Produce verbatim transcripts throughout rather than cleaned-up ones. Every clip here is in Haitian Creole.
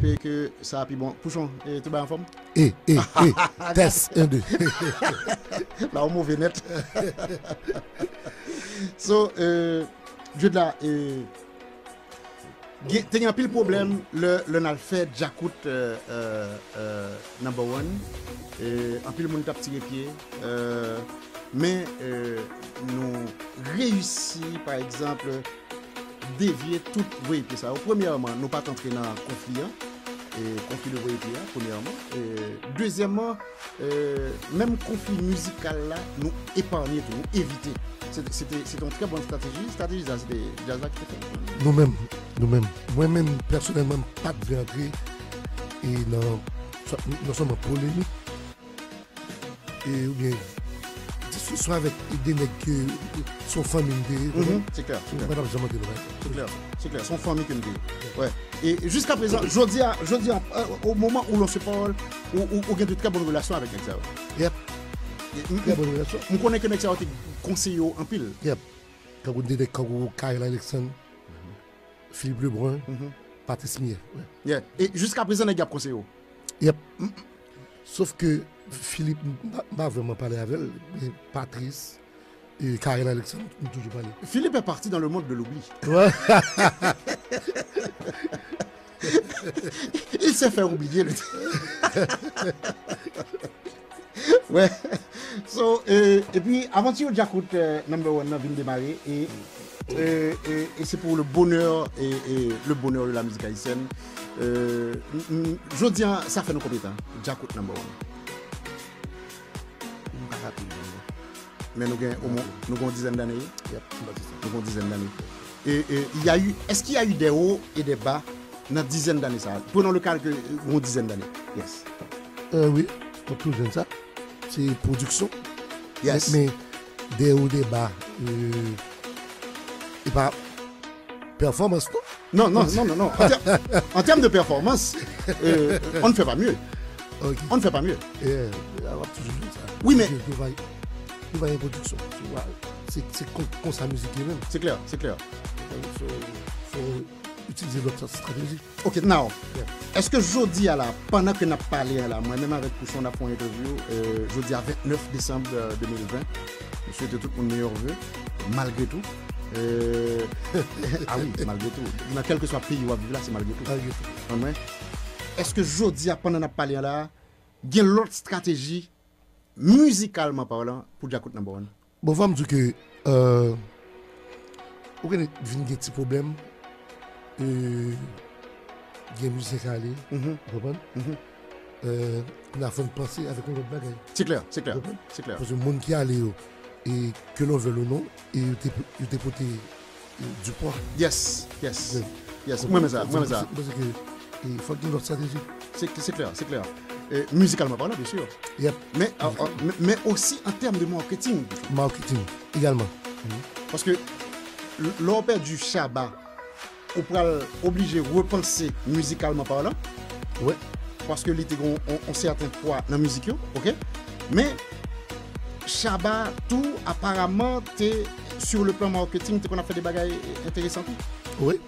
Espere ke sa a pi bon. Pouchon, e, tout bagay anfòm? E, e, e, tès, en, de. La, ou move nèt. So, euh, Jude la, e, gen, te gen anpil pwoblèm lè, lè n al fè Djakout, euh, euh, euh, number one. E, anpil moun t ap tire pye. Euh, men, euh, nou reyisi, pa egzanp, devye tout voye pye sa yo. Premyèman, nou pa t antre nan konfli an, e, konfli de voye pye a, premyèman. E, dezyèmman, e, menm konfli mizikal la, nou epanye tou, nou evite. Se, se te, se te yon trè bon estrateji. Estrateji sa, se te djaz la ki te fè l. Nou menm, nou menm. Mwen menm, pèsonèlman, m pa t vle antre e nan, non sèlman polemik, e, oubyen diskisyon avèk de nèg ke se yon fanmi m te ye, konprann? Se klè, se klè. Mwen pa t ap janm antre nan bagay sa. Se klè, se klè. Se yon fanmi ke m te ye. Wè. E jiska prezan, jodi a, jodi a, euh, au moment où l'on se parle, ou, ou, ou gen de trè bòn relasyon avèk nèg sa yo. Yep. E, m, trè bòn relasyon. M konnen ke nèg sa yo te konseye w anpil. Yep. Tankou de nèg tankou Carel Alexandre, Philippe Lebrun, Patrice Millet. Wè. Yeah. E jiska prezan, nèg y ap konseye w. Yep. Sof ke Philippe, m pa, m pa vrèman pale avè l, men Patrice, e, Carel Alexandre, m toujou pale. Philippe est parti dans le monde de l'oubli. Wè. Il s'est fait oublier, le. Wè. So, euh, epi, avanti Djakout, euh, number one nan vin demare, e, euh, e, e se pou le bonheur, e, e le bonheur de la musique haïtienne. Euh, m, m, jodi a, sa fè nou konbyen tan? Djakout number one. M pa rapele, non. Men nou gen omwen, nou gen yon dizèn dane, wi. Yep, m pa di sa. Nou gen yon dizèn dane. E, e, il y a eu, est-ce qu'il y a eu des hauts et des bas nan dizèn dane sa a? Prenons le cas ke, euh, yon dizèn dane. Yes. Euh, wi, kon tout jèn sa, se pwodiksyon. Yes. Men, men, des hauts, des bas, euh, e pa pèfòmans, non? Non, non, non, non, non. En ter-, en termes de performance, euh, on ne fait pas mieux. Ok. On ne fait pas mieux. Yeah, w ap toujou jwenn sa. Wi, men yo, yo bay, yo bay yon pwodiksyon. Tu vois, se, se kon, konsa mizik ye menm. Se klè, se klè. Fò, fò itilize lòt estrateji. Ok, now, yeah. Èske jodi a la, pandan ke n ap pale a la, mwen menm avèk Pouchon n ap fè yon entèvyou, euh, jodi a vennèf desanm, euh, de mil ven, nou swete tout moun meyè ve, malgre tou. Euh, ah wi, malgre tou. Nan kèlkeswa peyi w ap viv la, se malgre tou. Malgre tou. Konprann mwen? Èske jodi a, pandan n ap pale a la, gen lòt estrateji, mizikalman palan, pou Djakout number one? Bon, fò m di w ke, euh, ou konnen vin gen ti pwoblèm, euh, gen mizisyen k ale, ou konprann? Euh, kounye a fò n panse avèk yon lòt bagay. Se klè, se klè, se klè. Paske moun ki ale yo, e ke l'on veuille ou non, e yo te, yo te pote, e, du poids. Yes, yes. Yes, mwen renmen sa, mwen renmen sa. Mwen panse ke, e, fòk gen lòt estrateji. Se, se klè, se klè. E, mizikalman palan, byen si. Yep. Men, a, a, men, men osi an tèm de marketing. Marketing, egalman. Paske l-, lè w pèdi Shabba, ou pral oblije repanse mizikalman palan. Wi. Paske li te gen yon, yon sèten pwa nan mizik yo, ok? Men, Shabba tou, aparaman, te, sur le plan marketing, te konn ap fè de bagay enteresan tou. Wi.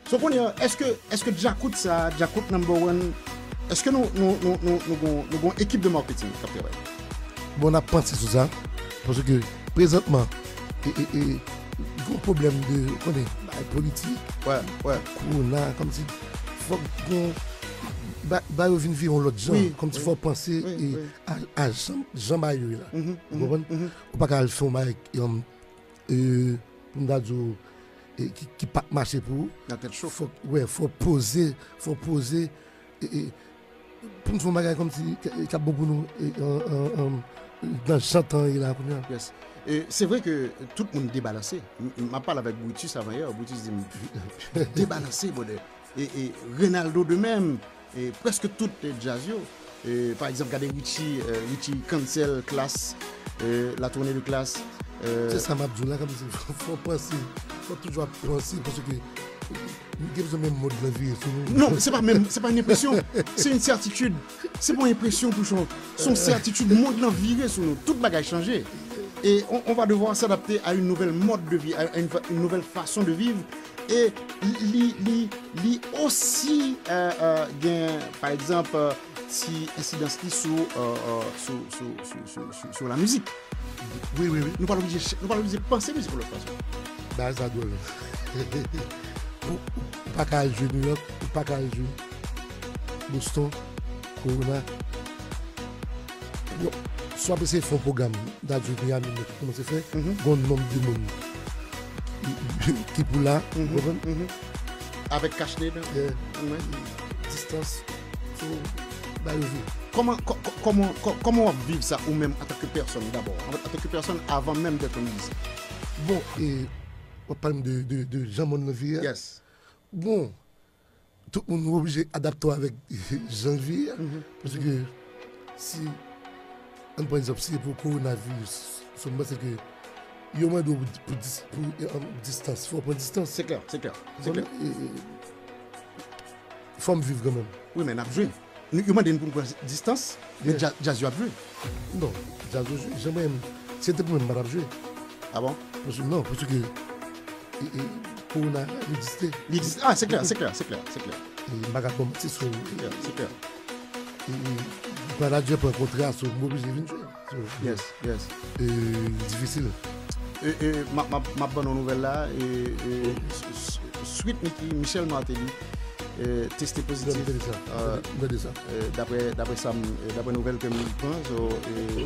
So, kounye a, èske, èske Djakout sa, Djakout number one, èske nou, nou, nou, nou, nou gon, nou gon ekip de marketing k ap travay? Bon, n ap panse sou sa, paske prezantman, e, e, e, gon pwoblèm de, ou konnen, bagay politik, wè, wè, kowona, kòmsi, fòk gon, ba, ba yo vin vire yon lòt jan, wi, kòmsi wi, fò w panse, wi, e, wi, a, a jan, jan bagay yo ye la. Mhm, mhm, ou konprann? Mhm. Ou pa ka al fè yon bagay, yon, e, pou m ta di w, e, ki, ki p ap mache pou ou. Nan tèt cho. Fòk, wè, fò w poze, fò w poze, e, e, pou n fè yon bagay kòmsi k, k ap bon pou nou, e, an, an, an, nan jan tan an ye la kounye a. Yes. E, se vre ke tout moun debalanse. M, m ap pale avèk Brutus avan yè, Brutus di m, debalanse, brother. E, e Reynaldo de menm, e prèske tout, e, djaz yo. E, pa egzanp, gade Richie, e, Richie cancel Klass, e, la tournée de Klass. E, se sa m ap di w la, kòmsi fò, fò w panse, fò w toujou ap panse, paske nou gen bezwen menm mond lan vire sou nou. Non, se pa menm, se pa yon enpresyon, se yon sètitid. Se pa yon enpresyon, Pouchon. Se yon sètitid, mond lan vire sou nou. Tout bagay chanje. Et on, on va devoir s'adapter à une nouvelle mode de vie, à une, fa- une nouvelle façon de vivre. Et li, li, li aussi euh, euh, gen, par exemple, euh, ti insidans li sou, euh, euh, sou, sou, sou, sou, sou, sou la mizik. Wi, wi, wi. Nou pa oblije, nou pa oblije panse mizik yon lòt fason. Bagay sa dwòl. Ou ou pa ka al jwe New York, ou pa ka al jwe Boston, Corona. Bon, si w ap eseye fè yon pwogram, dat jwe Miami, men kòman se fè, gon nonb de moun ki pou la, ou konprann? Avèk kach nèy nan. Yeah. Distans, so, ba yo vi. Kòman, kò- kò- kòman, kò- kòman w ap viv sa ou menm antanke pèsòn dabò? Antanke pèsòn avan menm dèt yon mizisyen? Bon, e, w ap pale m de, de, de jan monn nan vire a? Yes. Bon, tout moun oblije adapte w avèk jan l vire a. Paske si, ann pran egzanp, si se pou kowonaviris, so m panse ke yo mande w pou, pou, dis- pou, e, distans, fò w pran distans. Se klè, se klè, se klè. Fò m viv kanmenm. Wi, men n ap jwe. Nou, yo mande n pou n pran distans, men dja- djaz yo ap jwe. Non, djaz yo jwe, jan mwen menm, si se te pou mwen, m pa t ap jwe. Ah bon? Paske, non, paske e, e, kowona li egziste. Li egziste. Ah, se klè, se klè, se klè, se klè. E m pa ka pran manti sou. Se klè, se klè. E, e, manadjè pran kontra, so, m oblije vin jwe. So, yes, yes. E, li difisil. E, e, m ap, m ap, m ap ban nou nouvèl la. E, e, s- s- Sweet Micky, Michel Martelly, e, teste pozitif. Gade sa. Gade sa. E, daprè, daprè sa, m- e, daprè nouvèl ke m pran, so, e,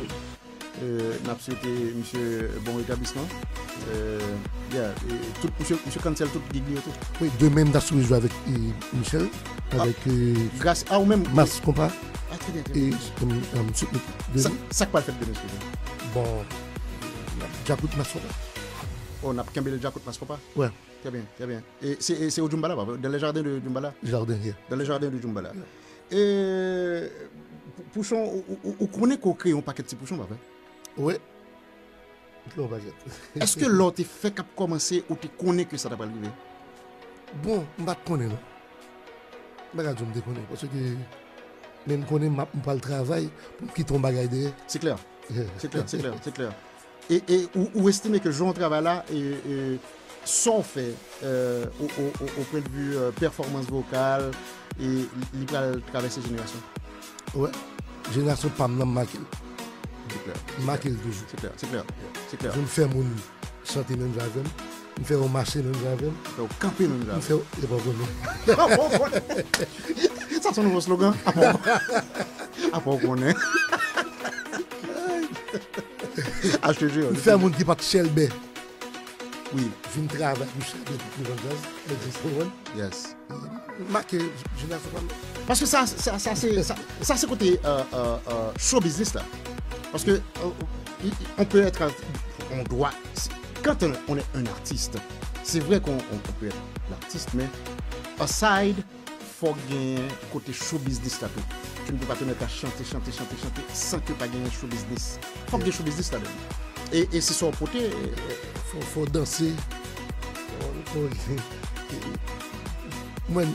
e, n ap swete misye bon retablisman. E, yeah, e, tout, misye, misye cancel tout gig li yo tou. Wi, demen m ta sipoze jwe avèk e, Michel, avèk e, Gras a ou menm. Mas Konpa. Ah, trè byen, trè byen. E, um, um, Sweet Micky. Sa, sa k pral fèt demen, Sweet Micky? Bon, n ap djakout Mas Konpa. Oh, n ap kenbe l djakout Mas Konpa? Wè. Trè byen, trè byen. E se, e se o Djoumbala, pa vre? Dans les jardins de Djoumbala? Jardin, yeah. Dans les jardins de Djoumbala. Yeah. E pou- pouchon, ou, ou, ou konnen ke w kreye yon pakèt ti pouchon, pa vre? Wi. Ou kreye yon pakèt. Èske lè w te fèk ap kòmanse, ou te konnen ke sa ta pral rive? Bon, m pa t konnen, non. M pa ka di w m te konnen, paske men m konnen m ap- m pral travay pou m kite yon bagay dèyè. Se klè. Se klè, se klè, se klè. E, e ou, ou estime ke jan w travay la, e, e sa w fè, e, o, o, o, o pwen de vi, e, pèfòmans vokal, e li pral travèse jenerasyon? Wè, jenerasyon pa m nan, m make l. Se klè. M make l toujou. Se klè, se klè, se klè. Jou m fè moun chante menm jan avè m, m fè yo mache menm jan avè m. Fè yo kanpe menm jan avè m. M fè yo, e pa w konnen. Sa se yon nouvo slogan. Apa w konnen. Achte je. M fè moun ki pa t chèlbè. Wi. Vin travay pou chèlbè pou pran djaz. Yes. Make jenerasyon pa m. Paske sa, sa, sa se, sa, sa se kote e, e, e, show business la. Paske e, e, on peut être, on doit, quand on, on est un artiste, c'est vrai qu'on on, on peut être l'artiste, mais aside, fòk genyen kote show business la tou. Tu ne peux pas te mettre à chanter, chanter, chanter, chanter sans que pa genyen show business. Fòk gen show business ladan. E, e se sa w pote. E, fò, fò w danse. Fò, fò, mwen,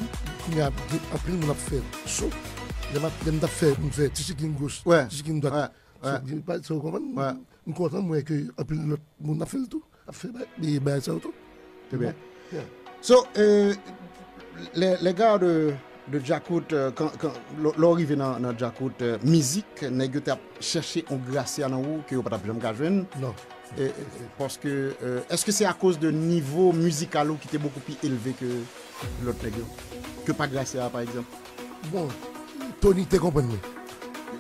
kounye a, gen anpil moun ap fè show. Lè m ap- lè m t ap fè, m fè ti chikin goch, ti chikin dwat. Wè. So, gen pa- so, w konprann? M kontan, m wè ke anpil lòt moun ap fè l tou. Ap fè bay- e bagay sa yo tou. Trè byen. Yeah. So, e, lè, lè gars de, de Djakout, e, kan, kan, lè lè w rive nan, nan Djakout, e, mizik, nèg yo t ap chèche yon grasya nan ou ke yo pa t ap janm ka jwenn. Non. E, e, paske, e, èske se akoz de nivo mizikal ou ki te bokou pi elve ke lòt nèg yo? Ke pa grasya a, pa egzanp? Bon, Tony te konprann mwen.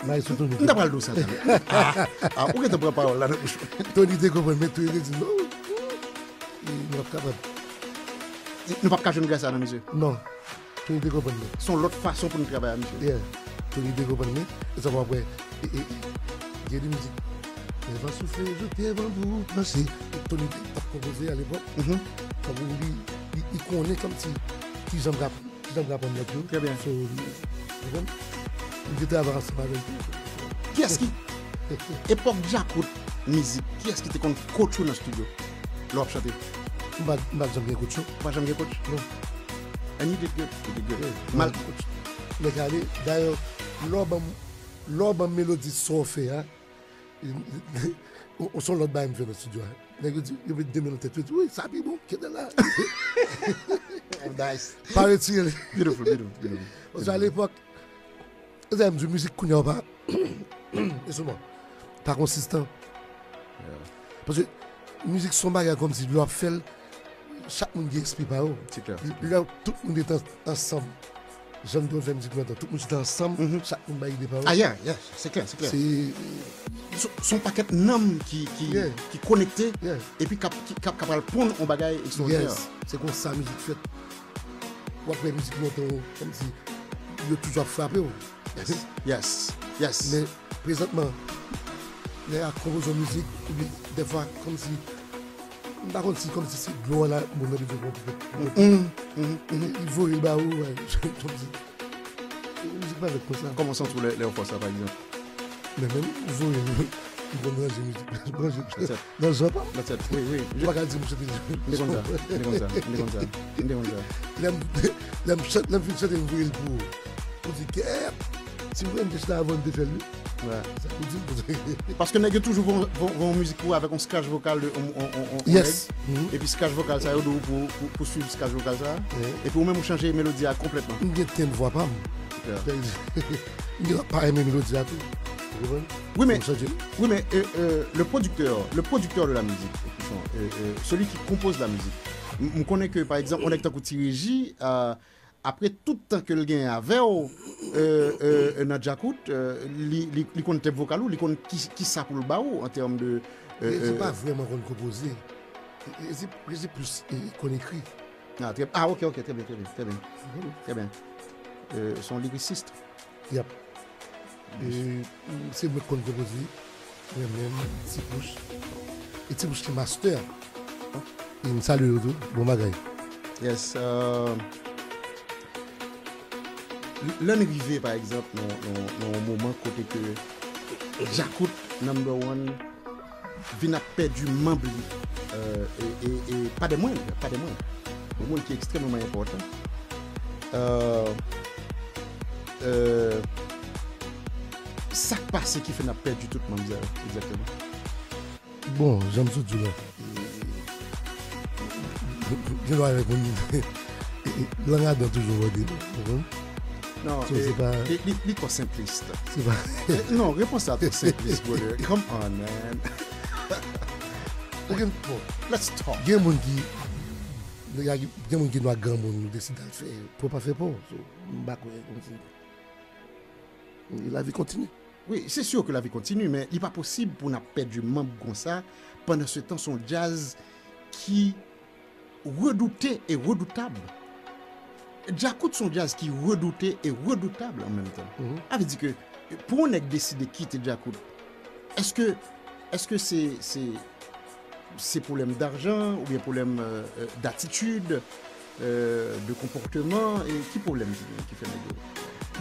Maestro Tony. M ta pral di w sa talè. Ah, ah, ou gentan pran pawòl la nan bouch mwen. Tony te konprann mwen, Tony te di, non, nou p ap kapab. Nou p ap ka jwenn grasya nan misye. Non. Tony te konprann mwen. Se yon lòt fason pou nou travay a misye. Yeah. Tony te konprann mwen. E sa pou apre, e, e, e, gen de mizik. Lè van soufle, joute banbou, planche. E Tony te t ap konpoze alepòk. Mhm. Tankou li, li, li konnen kòmsi kijan m ka, kijan m ka pran nòt yo. Trè byen. So, li, li konn. Li te travay ansanm avè l tou. Kiyès ki, epòk Djakout mizik, kiyès ki te konn coach ou nan estidyo? Lè w ap chante. M pa, m pa janm gen coach, non. Ou pa janm gen coach? Non. And you did good. You did good. Yeah, mal. Nèg ale, dayè, lè w ban m, lè w ban m melodi sa w fè a, On, on se yon lòt bagay m fè nan estidyo a. Nèg yo di, yo met de men nan tèt yo, yo di, wi, sa pi bon, kenbe la. Nice. Pa retire li. Beautiful, beautiful, beautiful. Paske alepòk, se sa m di, mizik kounye a pa, e sou mwen, pa konsistan. Paske mizik se yon bagay kòmsi lè w ap fè l, chak moun gen espri pa yo. Se klè. Lè tout moun te ansanm, jan nou te konn fè mizik nou an, tout moun chita ansanm, chak moun bay ide pa yo. Ah, yeah, yeah, se klè, se klè. Se Se se yon pakèt nanm ki, ki, Yeah. ki konekte Yeah. epi k ap, ki, k ap, k ap al ponn yon bagay ekstraòdinè. Yes, se konsa mizik fèt. W ap wè mizik lontan yo, kòmsi yo toujou ap frape w. Yes, yes. Men prezantman, lè y ap konpoze yon mizik, oubyen dèfwa, kòmsi, m pa konn si kòmsi se dlo a la, moun nan bezwen pran pou li voye l ba ou, wè, kòmsi. Mizik pa fèt konsa. Kòman w santi w lè, lè w fè sa, pa egzanp? Men menm voye l, m konn ranje mizik, m ranje That's it. nan jan pa m. That's it. Wi, wi. Ou pa ka di m chante. M te konn sa. M te konn sa. M te konn sa. M te konn sa. Lè m, lè m chante, lè m fin chante, m voye l pou ou. Ou di, kèt, si m voye m te chita avan, m te fè l, wi. Wè. Ou di, Paske nèg yo toujou voye yon mizik pou ou avèk yon scratch vokal de yon, yon, yon, yon yes. nèg. Epi scratch vokal sa yo di w pou, pou, pou swiv scratch vokal sa. Wi. Epi ou menm ou chanje melodi a konplètman. M gen tenb vwa pa m. Yeah. M gen pa renmen melodi a tou. Ou konprann? Wi, men, M chanje. wi, men euh, euh, le producteur, le producteur de la musique, écoutons, euh, euh, celui qui compose la musique. M m konnen ke, pa egzanp, yon nèg tankou Ti Reji, euh, apre tout tan ke l genyen avè w, euh, euh, nan Djakout, euh, li, li, li konn tenb vokal ou, li konn ki, ki sa pou l ba ou an tèm de. Euh, Reji euh, pa vrèman konn konpoze. Reji, Reji plis e, konn ekri. Ah, très, ah, ok, ok, très bien, très bien, très bien. Très bien. Euh, c'est un lyriciste. Yap. E, se mwen k konn konpoze. Mwen menm, Ti Pouch. E Ti Pouch ki master. E m salye yo tou. Bon bagay. Yes. Euh, lè n rive, pa egzanp, nan, nan, nan yon moman kote ke Djakout number one vin ap pèdi manm li. Euh, e, e, e pa de mwen, pa de mwen. Yon moun ki ekstrèmeman enpòtan. Euh, euh, sa k pase ki fè n ap pèdi tout manm sa yo, egzakteman? Bon, jan m sot di w la. Gen dwa reponn. Lang adan toujou mòde. Ou konprann? Non, So, eh, se pa li, li, li twò senplis. Se pa Eh, non, repons la twò senplis, brother. Come on, man. Ou gen, bon, Let's talk. Gen moun ki gen moun ki nwa granmoun, nou deside al fè. Pou pa fè pou. So, m pa kwè kòmsi. E lavi kontinye. Wi, se si ke lavi kontinye, men li pa posib pou n ap pèdi manm konsa. Pandan se tan, se yon djaz ki redoute e redoutab. Djakout se yon djaz ki redoute e redoutab an menm tan. Sa vle di ke pou yon nèg deside kite Djakout, èske, èske se, se, se pwoblèm dajan oubyen pwoblèm euh, euh, datitid, euh, de konpòteman, e ki pwoblèm ki, ki fè nèg yo?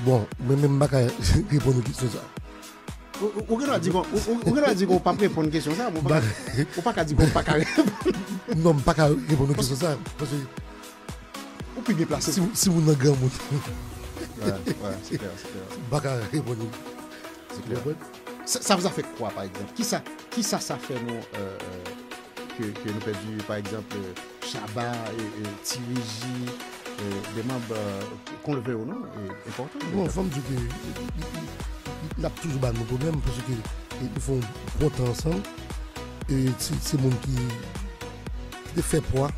Bon, mwen menm m pa ka reponn ou kesyon sa. Ou ou- ou gen dwa di kon ou ou- ou gen dwa di kon ou p ap reponn kesyon sa, men ou pa ka- ou pa ka di kon ou pa ka reponn. Non, m pa ka reponn ou kesyon sa. Paske Ou pi byen plase. Si, si moun nan granmoun. Wè, wè, se klè, se klè. M pa ka reponn ou. Se klè. Sa, sa, sa fè kwa, pa egzanp? Kisa, kisa sa fè nou euh, euh, ke, ke nou pèdi, pa egzanp, euh, Shabba, e, e, Ti Reji, euh, de manm euh, kon leve yo non, e enpòtan. Bon, fò m di ke l ap toujou ba nou pwoblèm paske nou fè yon bon tan ansanm. E se, se moun ki, ki te fè pwa,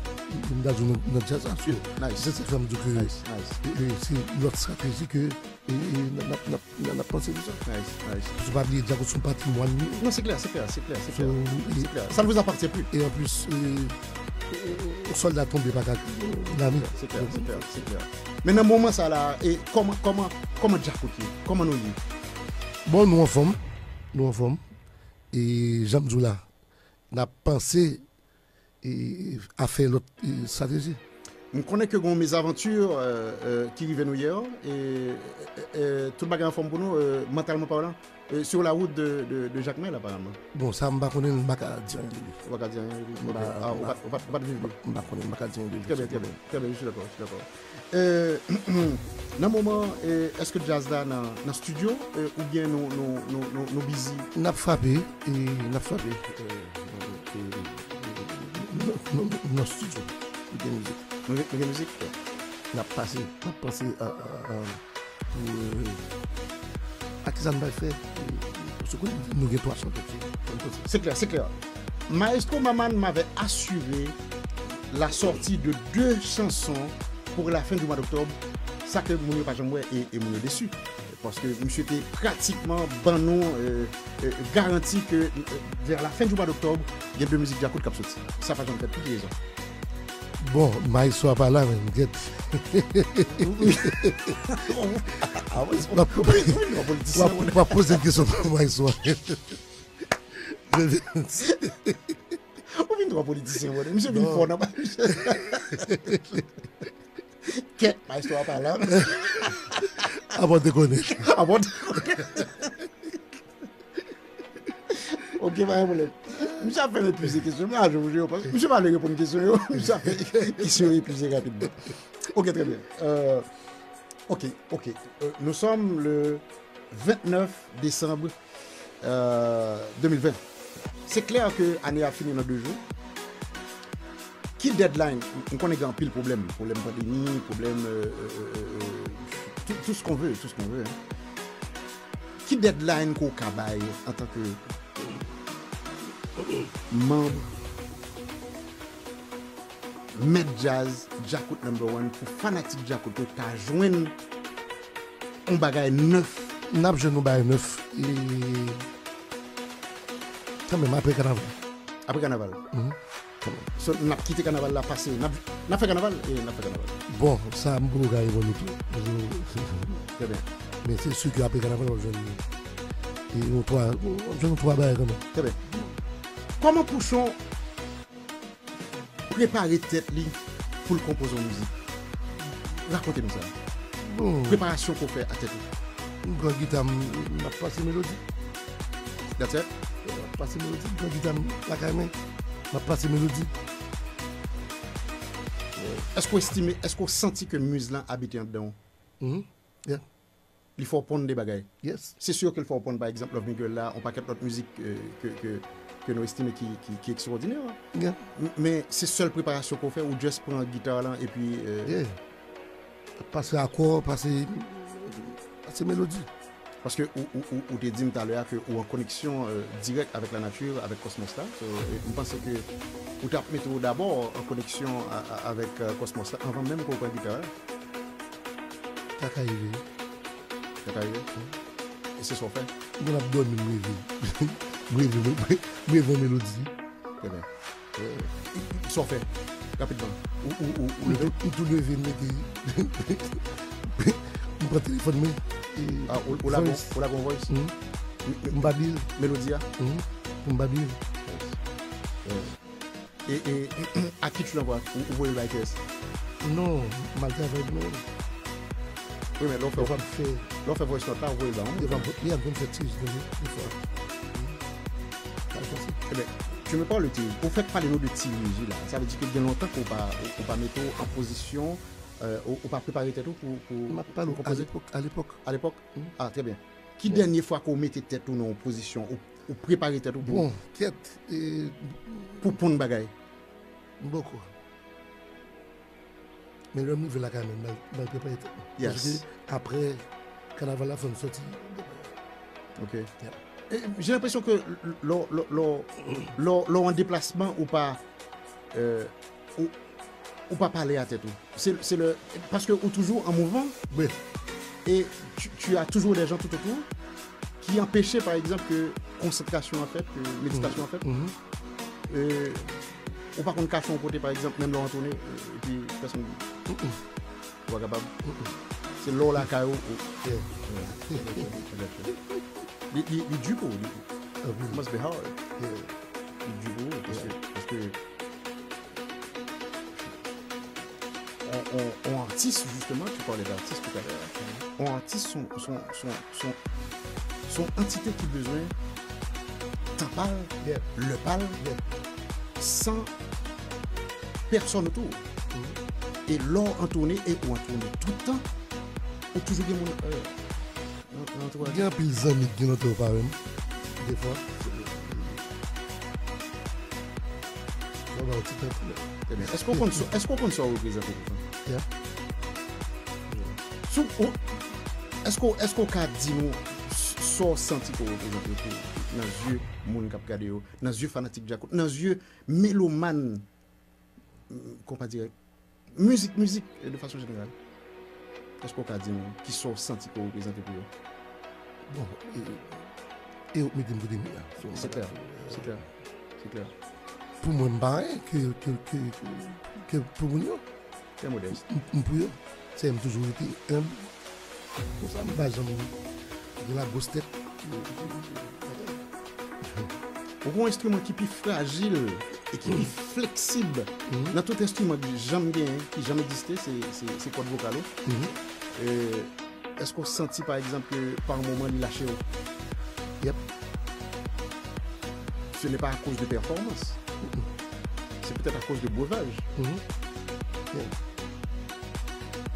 m ta di w nan, nan djaz la. So, Nice. Se sa k fè m di w ke Nice, nice. e, e, se lòt estrateji ke e, e, n ap, n ap, n ap, n ap panse sou sa. Nice, nice. Paske pa bliye, djaz se yon patrimwàn nou. Non, se klè, se klè, se klè, se klè. So, Se klè. Ça ne vous appartient plus. E anplis, e, e, e, yon sòlda tonbe pa ka kriye nan lame. Se klè, se klè, se klè. Men nan moman sa la, e kòman, kòman, kòman Djakout ye? Kòman nou ye? Bon, nou anfòm. Nou anfòm. E jan m di w la, n ap panse e, a fè lòt e, estrateji. M konnen ke gen yon mezaventi euh, euh, ki rive nou yè, e, e, e, tout bagay anfòm pou nou, euh, mantalman palan, euh, sur la route de, de, de Jakmèl, aparamman. Bon, sa m pa konnen, m pa ka di anyen de li. Ou pa ka di anyen, wi. M pa- Ah, ou pa, ou pa, ou pa t viv li. M pa konnen, m pa ka di anyen de li. Très bien, très bien, très bien, je suis d'accord, je suis d'accord. Euh, Nan moman, eh, èske djaz la nan, nan studio, eh, oubyen nou, nou, nou, nou, nou busy? N ap frape, e n ap frape. Eh, eh, eh, nan, nan, nan studio, nou gen mizik. Nou gen, nou gen mizik? N ap pase, n ap panse a, a, a, pou, eh, a kisa n pral fè, eh, paske nou gen twa chantè ki, ki, ki, se klè, se klè. Maestro Maman m'avait assuré la sortie de deux chansons pour la fin du mois d'octobre, sa ke moun yo pa janm wè e, e moun yo desi. Paske misye te pratikman ban nou, eh, eh, garanti ke, eh, vers la fin du mois d'octobre, gen de mizik djakout k ap soti. Sa pa janm fèt, pou ki rezon? Bon, maestro a pa la menm, gèt. Ah, wi. W ap, w ap, w ap poze yon kesyon pou maestro a. Ou vin twò politisyen, mwen. Misye vin fò nan pa. Kèt, maestro a pa la. Abòne konnen. Abòne konnen. Ok, pa gen pwoblèm. Misye ap fè m epuize kesyon. M la jwe, jwe, paske misye pa vle reponn kesyon yo. Misye ap fè kesyon yo epuize rapidman. Ok, très bien. Euh, ok, ok. Euh, nous sommes le vingt-neuf décembre, euh, deux mille vingt. Se klè ke ane a fini nan de jou. Ki deadline? M konnen gen anpil pwoblèm. Pwoblèm pandemi, pwoblèm, euh, euh, euh, euh, tout, tout ce qu'on veut, tout ce qu'on veut, hein. Ki deadline ke w ka bay antanke manm mèt djaz, Djakout number one, pou fanatik Djakout yo ta jwenn yon bagay nèf? N ap jwenn yon bagay nèf. E, kanmenm, apre kanaval. Apre kanaval? Mhm. Kanmenm. So, n ap kite kanaval la pase. N ap, n ap fè kanaval? E, n ap fè kanaval. Bon, sa, m poko ka reponn ou tou. Trè byen. Men se si ke apre kanaval, w ap jwenn, e, yon twa, w ap jwenn yon twa bagay kanmenm. Trè byen. Kòman Pouchon prepare tèt li pou l konpoze yon mizik? Rakonte nou sa. Bon. Preparasyon ke w fè a tèt ou. M pran gita m, m ap pase melodi. That's it? M ap pase melodi, m pran gita m lakay mwen, m ap pase melodi. Èske w estime, èske w santi ke miz lan abite anndan w? Mhm. Yeah. Li fè w ponn de bagay. Yes. Se si ke l fè w ponn, pa egzanp, Love Me Girl la, yon pakèt lòt mizik, euh, ke, ke, ke nou estime ki, ki, ki ekstwòdinè. Yeah. M-, men se sèl preparasyon ke w fè, ou just pran gita lan epi, euh, yeah. Pase akò, pase, pase melodi. Paske ou, ou, ou, ou te di m talè a ke ou an koneksyon, euh, dirèk avèk lanati, avèk kòsmòs la. So, e m panse ke ou t ap mete w dabò an koneksyon a, a, avèk, euh, kòsmòs la anvan menm ke w pran gita a. Sa ka rive. Sa ka rive? E se sa w fè? Mwen ap dòmi, m reve. M reve, m reve, m reve yon melodi. Trè byen. Sa w fè? Rapidman. Ou, ou, ou, ou leve? M tou leve, m mete. M pran telefòn mwen. E ah, ou, ou lage, voice. Ou lage yon voice? Mhm. M, m, m pa bliye l. Melodi a? Mhm. Pou m pa bliye l. Yes. Yes. E, e, a ki tu l'envoies? Ou, ou voye l bay kiyès? Non, m al travay mwen. Wi, men lè w fè, lè w fè voice note la, ou voye l ba moun. Devan, li ap vin fè ti, ti, ti, ti, ti. Ebyen, tu me parles de Ti Rizu. Ou fèk pale nou de Ti Rizu la. Sa vle di ke gen lontan ke w pa, ou, ou pa mete w an pozisyon, euh, ou, ou pa prepare tèt ou pou, pou, pou konpoze? M ap pale w alepòk, alepòk. Alepòk? Mhm. Ah, trè byen. Ki dènye fwa ke w mete tèt ou nan yon pozisyon, ou, ou prepare tèt ou pou, bon, kèt, e, pou ponn bagay? M poko. Men lè m rive lakay mwen, m al, m al prepare tèt mwen. Yes. Paske apre kanaval la, fò m sòti. Ok. Yeah. E, j'ai l'impression que lè, lè, lè, lè, lè w an deplasman, ou pa, euh, ou, ou pa pale a tèt ou. Se, se le, paske ou toujou an mouvman. Wi. E tu, tu as toujours des gens tout autour ki anpeche, pa egzanp, ke konsantrasyon an fèt, ke meditasyon an fèt. Mhm. Euh, ou pa konn kache yon kote, pa egzanp, menm lè w antwone, euh, epi pèsonn. Mm-mm. Ou pa kapab? Mm-mm. Se lè w lakay ou, ou. Yeah. Yeah. Li, li, li di pou ou, li, it must be hard. Yeah. Li di pou ou, paske, paske on, on, on atis, justement, tu parlais d'artiste tout à l'heure. On atis, son, son, son, son, son antite ki bezwen tan pa l, yeah, lè pa l, yeah, san pèsonn otou. Mhm. E lè w antwone, e ou antwone tout tan, Ou toujou gen moun euh, nan nan antouraj. Gen anpil zanmi ki gen lontan yo pa wè m. Defwa. Sa ba w ti tan tou. Ebyen, èske w konn sa èske w konn sa w reprezante pou fanm? Yeah. Sou ou èske w èske w ka di nou sa w santi ke w reprezante pou nan zye moun k ap gade yo, nan zye fanatik Djakout, nan zye melomàn konpa dirèk, mizik, mizik de fason jeneral. Èske w ka di nou kisa w santi ke w reprezante pou yo? Bon, e, e ou k mete m kote m ye a. Se klè, se klè, se klè. Pou mwen, m pa anyen ke, ke, ke, ke, ke pou moun yo. Trè modès. M, m pou yo. Se m toujou rete enb. Konsa m pa janm gen lagwostèt. Ou gon enstriman ki pi frajil e ki pi fleksib nan tout enstriman ki janm genyen, ki janm egziste, se, se, se kòd vokal ou. Euh, Èske w santi, pa egzanp, ke pa moman li lache w? Yep. Ce n'est pas à cause de performance. C'est peut-être à cause de breuvage. Yeah.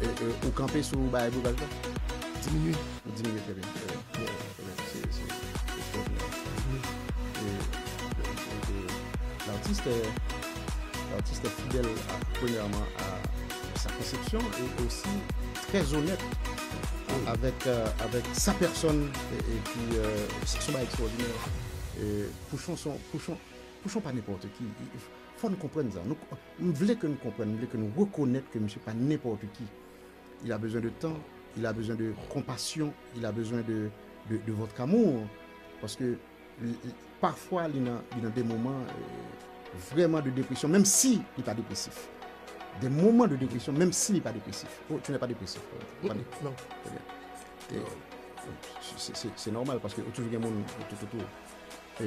E, e, ou kanpe sou bagay breuvage la? Diminye. Ou diminye trè byen. Trè byen. Trè byen. Se, se, se ekstraòdinè. E, e, e, l'artiste est, l'artiste est fidèle à, premièrement, à sa conception et aussi très honnête avec, euh, avec sa personne. Et, et puis, euh, c'est un bagay extraordinaire. Et Pouchon, son, Pouchon, Pouchon pa nenpòt ki. Fò n konprann sa. Nou, m vle ke n konprann, m vle ke n rekonèt ke misye pa nenpòt ki. Il a besoin de temps, il a besoin de compassion, il a besoin de, de, de votre amour. Paske pafwa li nan, li nan de moman vrèman de depresyon, menm si li pa depresif. De moman de depresyon, menm si li pa depresif. Oh, tu n'es pas dépressif. Se nòmal paske ou toujou gen moun toutotou. E,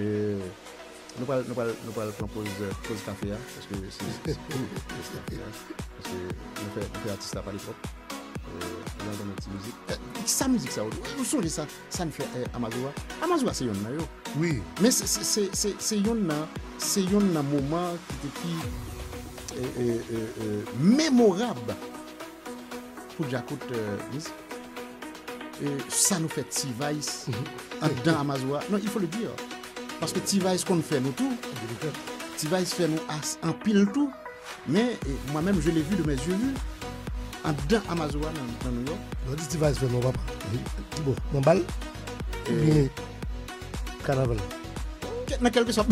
nou pral nou pral nou pral pran poz poz kafe a paske se se poz kafe a paske nou fè nou fè atis la pale twòp. Ou antann yon ti mizik. Sa mizik sa ou sonje sa sa n fè Amazora? Amazora se yonn nan yo. Wi. Men se se se se se yonn nan se yonn nan moman ki te pi memorab pou Djakout Mizik. Sa nou fè T-Vice anndan Amazora. Non, il faut le dire. Paske T-Vice konn fè nou tou. T-Vice fè nou anpil tou. Men mwen menm je l'ai vu de mes yeux vu anndan Amazora nan Nouyòk. Lè w di T-Vice fè nou papa. Ki bò? Nan bal? Oubyen kanaval? Nan kèlkeswa.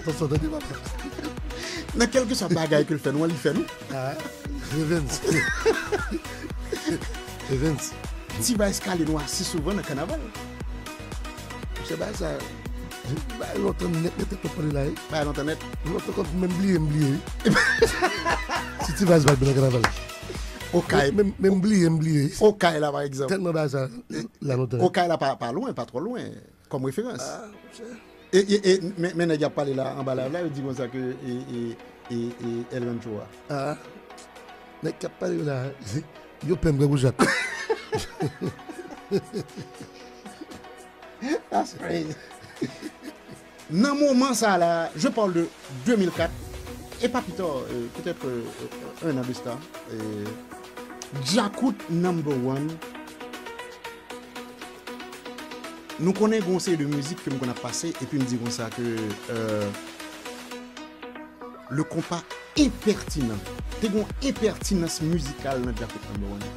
Atansyon tande papa. Nan kèlkeswa bagay ke l fè nou an, li fè nou. Evens. Evens. T-Vice kale nou ase souvan nan kanaval. Monchè bagay sa bagay lontan nèt nèt nèt w ap pale la wi. Bagay lontan nèt. Lontan kòm menm bliye m bliye wi. Si T-Vice pa t vin nan kanaval. Okay. Menm bliye m bliye wi. Okay la pa egzanp. Tèlman bagay sa la lontan. Okay la pa lwen, pa twò lwen. Kòm referans. E, e, e, men, men nèg y ap pale la anba live la, yo di konsa ke e, e, e, e, El Rancho a. Ah, nèg k ap pale yo la, yo pè m grangou jak. That's crazy. Nan moman sa la, je parle de deux mille quatre, et pas plus tard, euh, peut-être euh, un an de ça, euh, Djakout number one. Nou konnen gen yon seri de mizik ke m konn ap pase epi m di konsa ke euh, le konpa enpètinan. Te gen yon enpètinans mizikal nan Djakout number one.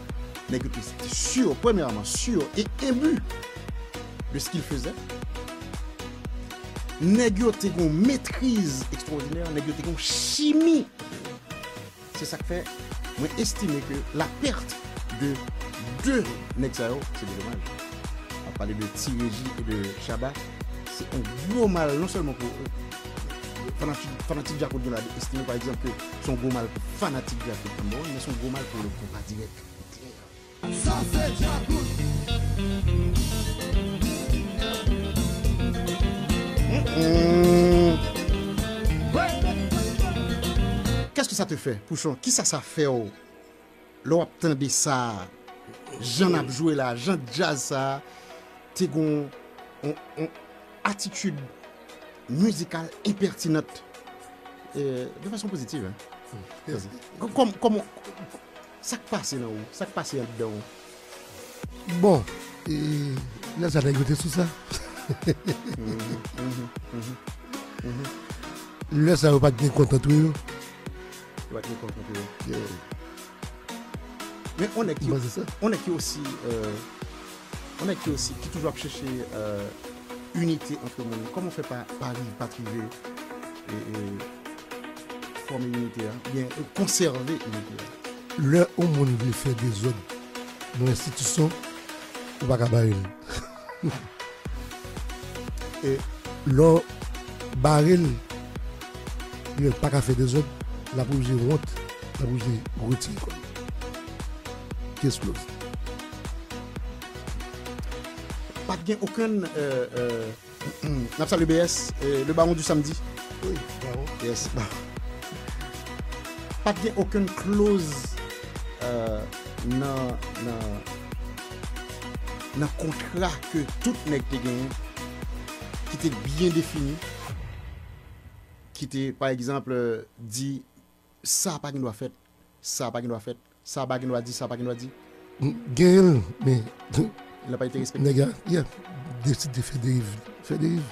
Nèg yo te sur, premyèman sur e enbi de ce qu'il faisait. Nèg yo te gen yon metriz ekstraòdinè, nèg yo te gen yon chimi. Se sa k fè mwen estime ke la pèt de de nèg sa yo se de domaj. M ap pale de Ti Reji e de Shabba. Se yon gwo mal non sèlman pou fanatik, fanatik Djakout gen dwa estime pa egzanp ke se yon gwo mal pou fanatik Djakout number one, men se yon gwo mal pou le konpa dirèk. Sa se Djakout. Qu'est-ce que ça te fait, Pouchon? Kisa sa fè w lè w ap tande sa? Jan n ap jwe la, jan djaz sa te gon on, on atitid mizikal enpètinant euh, de fason pozitiv. Hein? Kòm, kòm, sa k pase nan ou? Sa k pase anndan ou? Bon, e, lè sa nèg yo te sou sa. Lè sa yo pa t gen kont ant yo. Yo pa t gen kont ant yo. Men on nèg ki, on nèg ki osi, euh, on nèg ki osi, ki toujou ap chèche, euh, inite ant moun. Kòman w fè pa, pa rive, pa t rive, e, e, fòme inite a, oubyen, e, konsève inite a? Lè yon moun vle fè dezòd nan enstitisyon, ou pa ka bare l. E lè w bare l, li menm pa ka fè dezòd, l ap oblije wont, l ap oblije retire kò l. Ki eksploze. Pa t gen okenn, euh, euh, n ap salye B S, euh, le baron du samedi. Wi, baron. Yes, baron. Pa t gen okenn kloz, euh, nan, nan, nan kontra ke tout nèg te genyen, ki te byen defini, ki te, pa egzanp, euh, di, sa pa gen dwa fèt, sa pa gen dwa fèt, sa pa gen dwa di, sa pa gen dwa di. M, genyen l, men, l pa te respekte. Nèg la, yeah, deside fè deriv, fè deriv.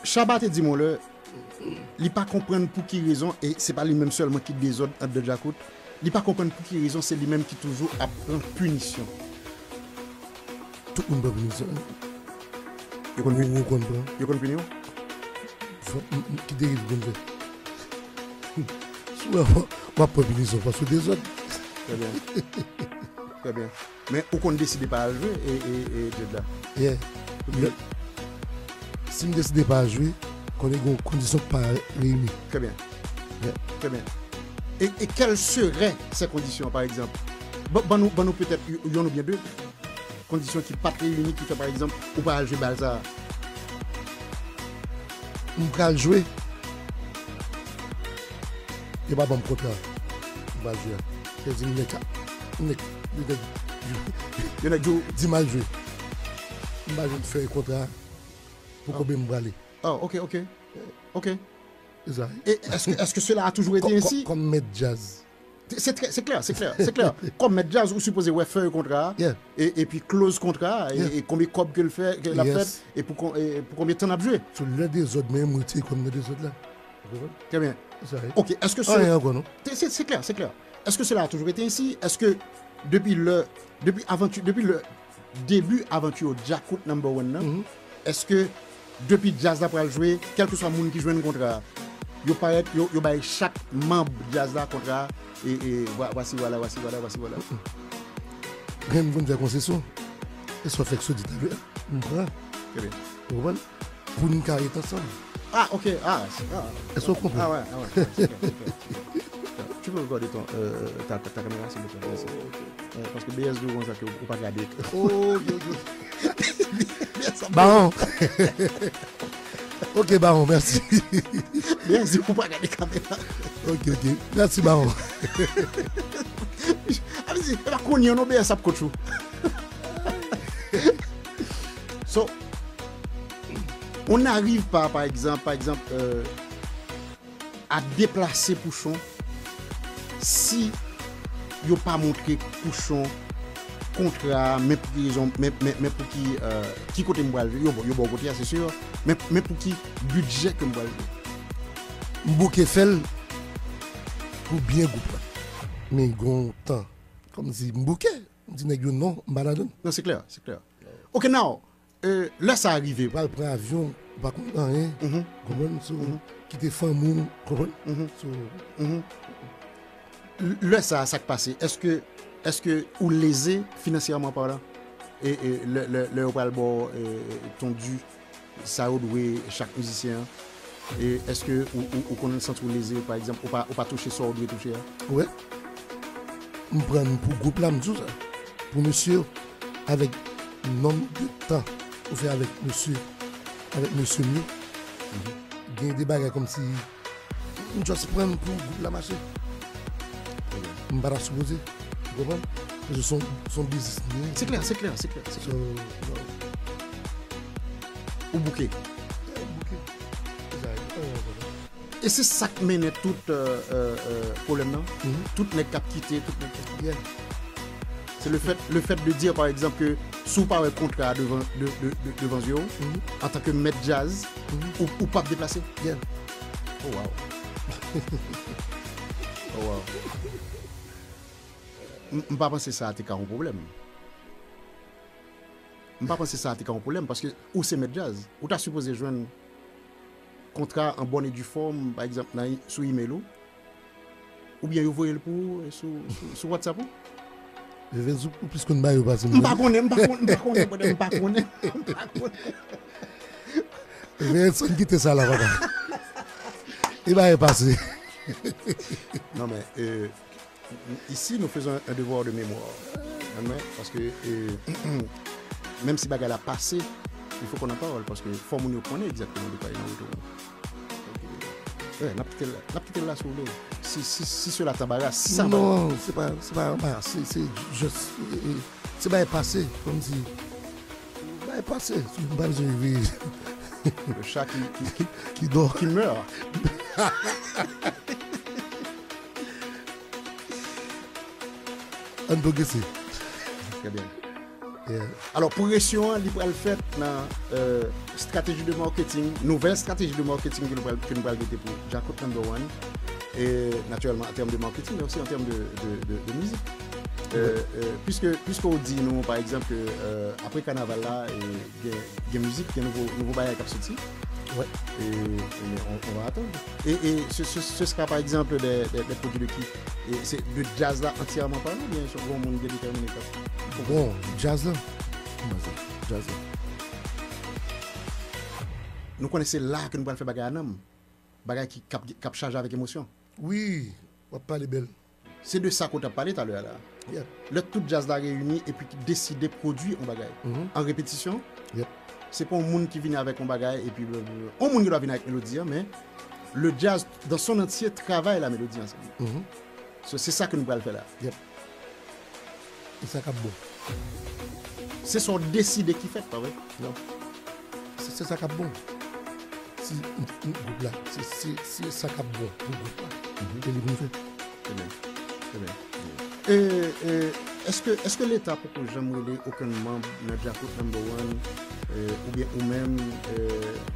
Shabba te di m yon lè, li pa konprann pou ki rezon, e se pa li menm sèlman ki dezòd anndan Djakout, li pa konprann pou ki rezon se li menm ki toujou ap pran pinisyon. Tout moun pran pinisyon. Yo konn pini, ou konn pran. Yo konn pini w? Fò, m, m, ki deriv pou m fè? Si w wè, w ap pran pinisyon, paske w dezòd. Trè byen. Trè byen. Men ou konn deside pa al jwe, e, e, e, Djed la. Yeah. Lè, si m deside pa al jwe, konnen gen yon kondisyon k pa reyini. Trè byen. Yeah. Trè byen. Et, et quelles seraient ces conditions, par exemple? Ban, ban nou, ban nou petèt y-, yonn oubyen de kondisyon ki pa t reyini, ki fè, pa egzanp, ou pa al jwe bal sa a. M pral jwe. Yo pa ban m kontra. M pral jwe a. Yo di m nèg sa. Nèg, nèg, yo nèg di w, di m al jwe. M pa janm fè kontra pou konbyen m prale. Oh, ok, ok. Ok. E sa. Et est-ce que, est-ce que cela a toujours été ainsi? Kòm mèt djaz. C'est très, c'est clair, c'est clair, c'est clair. Kòm mèt djaz, ou sipoze wè fèy kontra a, e, epi kloz kontra a, e, e konbyen kòb ke l fè, ke l ap fè, e pou kon-, e pou konbyen tan l ap jwe. Sou lè dezòd, men m retire kò m nan dezòd la. Ou konprann? Très bien. Sa, wi. Ok, est-ce que ce... Anyen ankò, non? C'est, c'est, c'est clair, c'est clair. Est-ce que cela a toujours été ainsi? Est-ce que depi lè, depi avanti, depi lè debi avanti Djakout Number One nan, èske depi djaz la pral jwe, kèlkeswa moun ki jwenn kontra a, yo parèt, yo, yo bay chak manm djaz la kontra a, e, e, vwa-, vwasi, vwala, vwasi, vwala, vwasi, vwala. Gen moun konn fè konsesyon. E sa w fè k sot di talè a, m pran. Trè byen. Ou konprann? Pou n ka ret ansanm. Ah, ok. Ah, c'est, ah. Est-ce que vous comprenez? Ah ouais, ah ouais, ouais, c'est clair, c'est clair, c'est clair. Tu peux regarder ton, euh, ta, ta, ta caméra, s'il te plaît, merci. Oh, ok. Euh, paske B S di w konsa ke ou pa gade. Oh, ok, ok. Baron. Ok, Baron, merci. B S di w pa gade kamera. Ok, ok. Merci, Baron. A vle di, e pa kounye a non B S ap coach ou. So, on n'arrive pas, par exemple, par exemple, euh, a deplase Pouchon si yo pa montre Pouchon kontra a, men pou ki rezon, men, men, men pou ki, euh, ki kote m pral jwe. Yo, yo ba w kote a, se si. Men, men pou ki bidjè ke m pral jwe. M bouke fè l pou byen gwoup la. Men gon tan, kòmsi m bouke. M di nèg yo non, m pa ladan l. Non, se klè, se klè. Ok, now, euh, lè sa a rive. Pral pran avyon, ou pa konn anyen. Konprann? So, kite fanmi w, konprann? So, l-, lè sa a, sa k pase? Èske, èske ou leze finansyèman palan? E, e lè, lè, lè yo pral ba w, e, e, ton di, sa yo dwe chak mizisyen an? E èske ou, ou, ou konn santi w leze, pa egzanp, ou pa, ou pa touche sa w dwe touche a? Wi. M pran pou gwoup la, m di w sa. Pou mesye yo, avèk nonb de tan ou fè avèk mesye, avèk mesye m yo, gen de bagay kòmsi m just pran pou gwoup la mache. M pa ta sipoze. Ou konprann? Paske se yon, se yon biznis m ye. Se klè, se klè, se klè, se klè. So, ou bouke. Yeah, m bouke. Se sa, e, e, e, e. E se sa k mennen tout euh, euh, euh, pwoblèm nan. Tout nèg k ap kite, tout nèg k ap kite. Se le fait, le fait de dire, par exemple, que si w pa wè kontra a devan, de, de, de, devan zye w, antanke mèt djaz, ou, ou p ap deplase. Oh, wow. Oh, wow. M, m pa panse sa a te ka yon pwoblèm. M pa panse sa a te ka yon pwoblèm, paske ou se mèt djaz. Ou ta sipoze jwenn kontra an bòn e di fòm, pa egzanp, nan, sou email ou. Oubyen yo voye l pou ou sou, sou, sou WhatsApp ou. Veve, ou plis konn ba yo pase m. M pa konnen, m pa konnen, m pa konnen, brother, m pa konnen. M pa konnen. Veve, son kite sa la, papa. E ba yo pase. Non, men, euh, ici, nous faisons un devoir de mémoire. Amen. Paske, euh, menm si bagay la pase, il faut qu'on en parle, paske fò moun yo konnen egzakteman de kwa il en retourne. N ap kite l la, n ap kite l la si w vle. Si, si, si cela t'embarrasse, si sa anbarase. Non, se pa, se pa anbarase, se just, se bagay pase, kòmsi bagay pase, m pa bezwen reveye. Le chat qui, qui, qui, qui dort, qui meurt. Ann pwogrese. Très bien. Yeah. Alò, pwogresyon an, li pral fèt nan euh, strateji de marketing, nouvèl strateji de marketing ke nou pral, ke nou pral mete pou Djakout Number One. E natirèlman, an tèm de marketing, men osi an tèm de, de, de, de mizik. Euh, euh, puisque, puisque ou di nou, pa egzanp, ke euh, apre kanaval la, e, gen, gen mizik, gen nouvo, nouvo bagay k ap soti. Ouais. Et, et on, on va attendre. Et, et ce, ce, ce sera par exemple des, des, des produits de qui? Et c'est de jazz là entièrement parlé, oubyen se yon moun ki déterminé? Bon, jazz la. Kòman sa? Jazz la. Nou konnen se la ke nou pral fè bagay a nanm. Bagay ki k ap, k ap chaje avèk emosyon. Wi, w ap pale bèl. Se de sa ke w t ap pale talè a la. Yep. Lè tout jazz la reyini epi ki deside pwodui yon bagay. An repetisyon, yep, se pa yon moun ki vini avèk yon bagay epi blablabla. Yon moun ki dwa vini avèk melodi an, men le jazz dans son entier travay la melodi ansanm. So, se sa ke nou pral fè la. Yep. E sa k ap bon. Se sa w deside ki fèt, pa vre? Non. Se, se sa k ap bon. Si m, m, gwoup la, se, se, se sa k ap bon pou gwoup la. Ke li pou fè. Trè byen. Trè byen. E, e, èske, èske Leta poko janm rele okenn manm nan Djakout Number One, e, oubyen ou menm, e,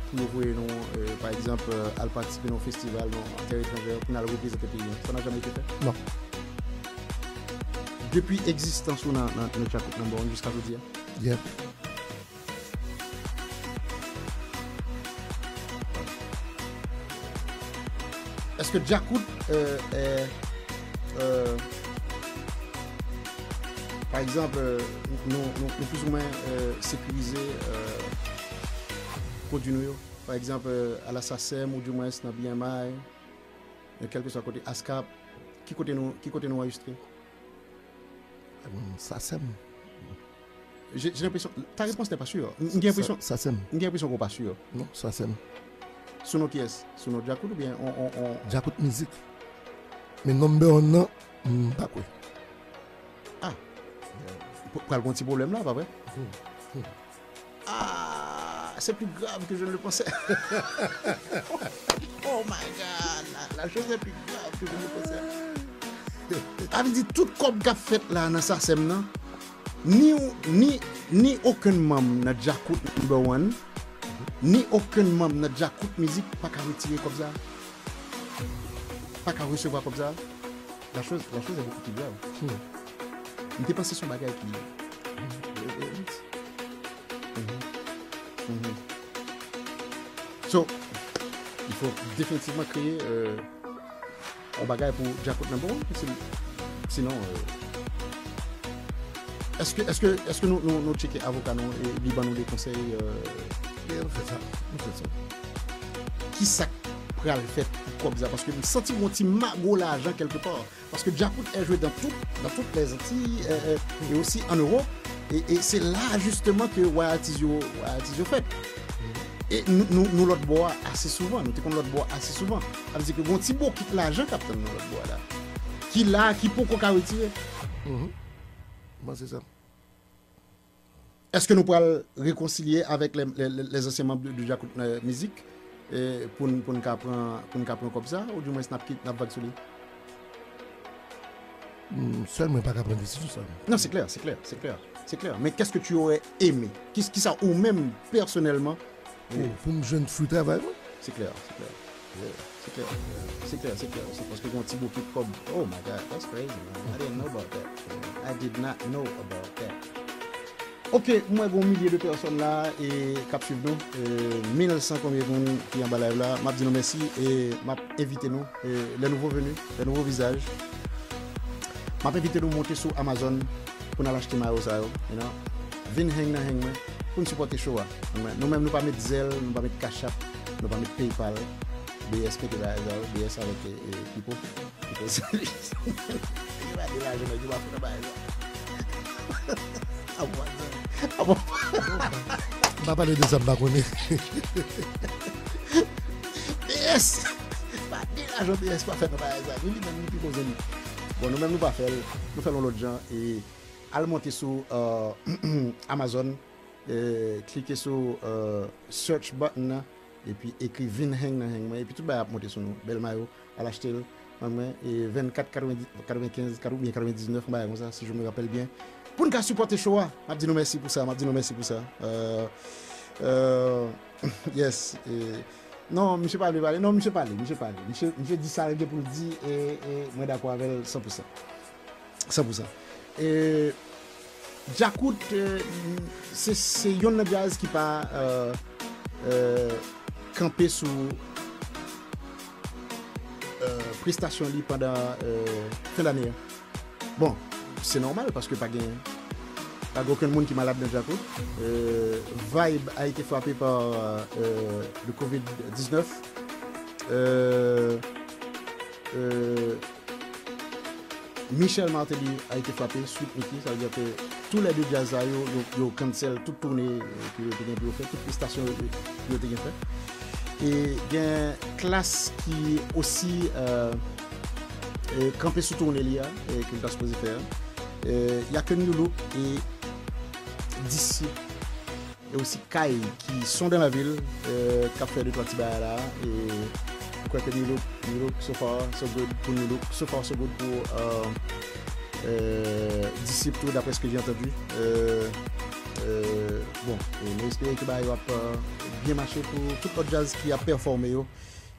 pou yo voye nou, e, pa egzanp, e, al patisipe nan yon festival nan tè etranjè pou n al reprezante peyi nou? Ça n'a jamais été fait? Non. Depi egzistans ou nan, nan, nan Djakout Number One jiska jodi a? Yeah. Èske Djakout, euh, euh, euh, pa egzanp, euh, nou, nou, nou plizoumwen, euh, sekirize, euh, pwodui nou yo? Pa egzanp, euh, a la SACEM ou dimwens nan B M I, euh, kèlkeswa kote, ASCAP, ki kote nou, ki kote nou anrejistre? Hum, SACEM. J'ai, j'ai l'impression, ta réponse n'est pas sûre. M, m gen enpresyon, sa, SACEM. M gen enpresyon ke w pa si. Non, SACEM. Sou non kiyès? Sou non Djakout oubyen on, on, on... Djakout Mizik. Men number one nan, m pa kwè. Ah. P-, pral gon ti pwoblèm la, pa vre? Hmm. Hmm. Ah, c'est plus grave que je ne le pensais. Oh my God, la, la chose est plus grave que je ne le pensais. Sa vle di tout kòb k ap fèt la nan SACEM nan, ni, ni, ni okenn manm nan Djakout Number One, ni okenn manm nan Djakout Mizik pa ka retire kòb sa. Pa ka resevwa kòb sa. La chose, la chose est beaucoup plus grave. Hmm. M te panse se yon bagay ki... Mhm. Mhm. So, il faut définitivement créer, euh, yon bagay pou Djakout Number One, si, sinon, euh, èske, èske, èske nou, nou, nou tcheke avoka nou e li ban nou de konsèy, euh? Yeah, nou fè sa, nou fè sa. Kisa k pral fèt pou kòb sa? Paske m santi gon ti mago lajan kèlkepa. Paske Djakout est joué dans tout, dans toutes les Antilles, euh, euh, et aussi en Europe. E, e se la jisteman ke royalties yo, royalties yo fèt. E nou, nou, nou lòt bò a ase souvan, nou te konn lòt bò a ase souvan. Sa vle di ke gon ti bokit lajan k ap tann nou lòt bò a la. Ki la, ki poko ka retire. Mhm. Bon, se sa. Èske nou pral rekonsilye avèk lè, lè, lè, lèzansyen manm de, de Djakout, euh, Mizik? e, pou n, pou n ka pran, pou n ka pran kòb sa, ou di mwens n ap kit, n ap vag sou li? Hmm, sèl mwen pa ka pran desizyon sa. Non, c'est clair, c'est clair, c'est clair, c'est clair. Mais qu'est-ce que tu aurais aimé? Ki, kisa ou menm, pèsonèlman, pou, pou m jwenn fwi travay mwen? C'est clair, c'est clair. Yeah, c'est clair. C'est clair, c'est clair. C'est parce que yon ti bokit kòb. Oh my God, that's crazy, man. I didn't know about that. I did not know about that. Ok, m wè gon milye de pèsòn la e k ap swiv nou. E, mil san konbyen moun ki anba live la. M ap di nou mèsi e m ap envite nou, e, les nouveaux venus, les nouveaux visages. M ap envite nou monte sou Amazon pou n al achte mayo sa yo, you know. Vin hang nan hang mwen pou n sipòte show a. Nou menm nou pa met Zelle, nou pa met Cash App, nou pa met PayPal. B S mete bagay sa yo, B S avèk, e, e, Pipo. Pipo se li. Yo pa de lajan, men yo pa fè nan bagay sa. A bon, a bon. M pa pale de sa m pa konnen. B S! Pa de lajan B S pa fè nan bagay sa. Li, li menm, li pi koze li. Bon, nou menm, nou pa fè l. Nou fè l yon lòt jan. E al monte sou, euh, Amazon. E, klike sou, euh, search button nan. Epi ekri Vin Hang nan hang mwen. Epi tout bagay ap monte sou nou. Bèl mayo. Al achte l. Ban mwen, e, vennkat katrevenkenz, oubyen katrevendiznèf, yon bagay konsa, si je me rappelle bien. Pou n ka sipòte show a. M ap di nou mèsi pou sa, m ap di nou mèsi pou sa. Euh, euh, yes. E, non, misye pa vle pale. Non, misye pale, misye pale. Misye, misye di sa l gen pou l di, e, e mwen dakò avè l san pou san. San pou san. E, Djakout, e, se, se yonn nan djaz ki pa, e, e, kanpe sou, e, prestasyon li pandan, e, fen dane an. Bon, se nòmal paske pa gen, pa gen okenn moun ki malad nan Djakout. E, vibe a été frappé par, e, le covid diznèf. E, e, Michel Martelly a été frappé, Sweet Micky, sa vle di ke tou lè de djaz sa yo, yo, yo cancel tout toune, e, ke yo te gen pou yo fè, tout prestasyon yo, yo te gen fè. E gen Klass ki osi, e, e, kanpe sou toune li a, e, ke l ta sipoze fè a. E, y a ke New Look e Disip. E osi Kay ki son dans la ville, euh, k ap fè de twa ti bagay la. E m kwè ke New Look, New Look, so far, so good pou New Look, so far, so good pou, euh, euh, Disip tou, d'après ce que j'ai entendu. Euh, euh, bon, e nou espere ke bagay yo ap, euh, byen mache pou tout lòt djaz ki ap pèfòme yo,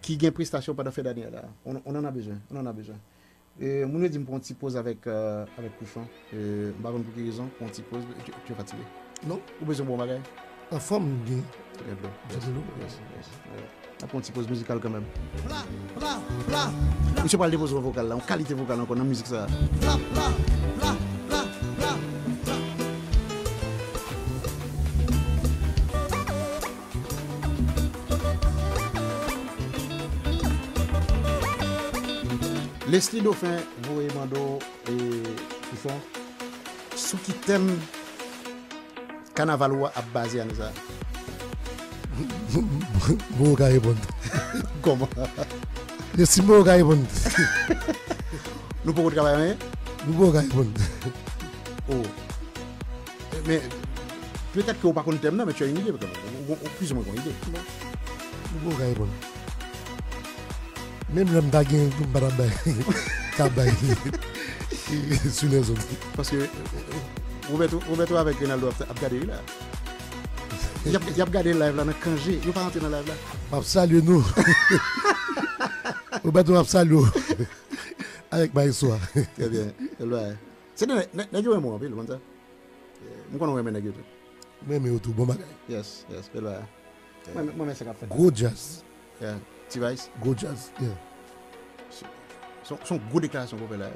ki gen prestasyon pandan fen dane a la. On, on en a besoin, on en a besoin. E, moun yo di m pran yon ti poz avèk, euh, avèk Pouchon. E, m pa konn pou ki rezon, pran yon ti poz. Tu, tu es fatigué? Non. Ou bezwen bon bagay? Anfòm, m gen. Trè byen. Trè byen. Yes, yes. N ap pran yon ti poz mizikal kanmenm. Misye pral depoze yon vokal la, yon kalite vokal ankò nan mizik sa. Leslie Dauphin voye mande w, e, Pouchon, sou ki tèm kanaval ou a ap baze ane sa a? Moro ka reponn. Kòman? Leslie, Moro ka reponn. Nou poko travay anyen? Nou poko ka reponn. Oh. Men, petèt ke ou pa konn tèm nan, men tu as une idée, kanmenm. Ou, ou, ou plizoumwen gen yon ide. Bon. Ou bon, ka reponn. Menm lè m ta gen, m pa t ap bay. Ka bay. Sou lèzòt. Paske, Roberto, Roberto avèk Reynaldo ap, ap gade li la. Y ap, y ap gade live la nan Cangé. Yo pa rantre nan live la. M ap salye nou. Roberto, m ap salye w. Avèk maestro a. Trè byen. Bèl bagay. Se de nèg, nèg, nèg yo renmen w anpil, ou konn sa? M konn ou renmen nèg yo tou. M renmen yo tou, bon bagay. Yes, yes, bèl bagay. Mwen, mwen, mwen, sa k ap fèt. Gwo djaz. Yeah. T-Vice. Gwo djaz, yeah. Se, se, se yon gwo deklarasyon pou w fè la.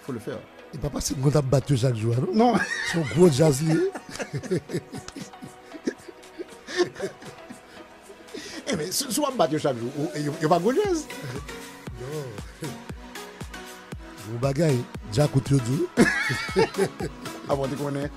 Faut le faire. E pa paske m konn ap bat yo chak jou a, non? Non. Se yon gwo djaz li ye. Enben, si, si w ap bat yo chak jou, ou, yo, yo pa gwo djaz. Non. Gwo bagay, djakout yo di w. Avan w te konnen.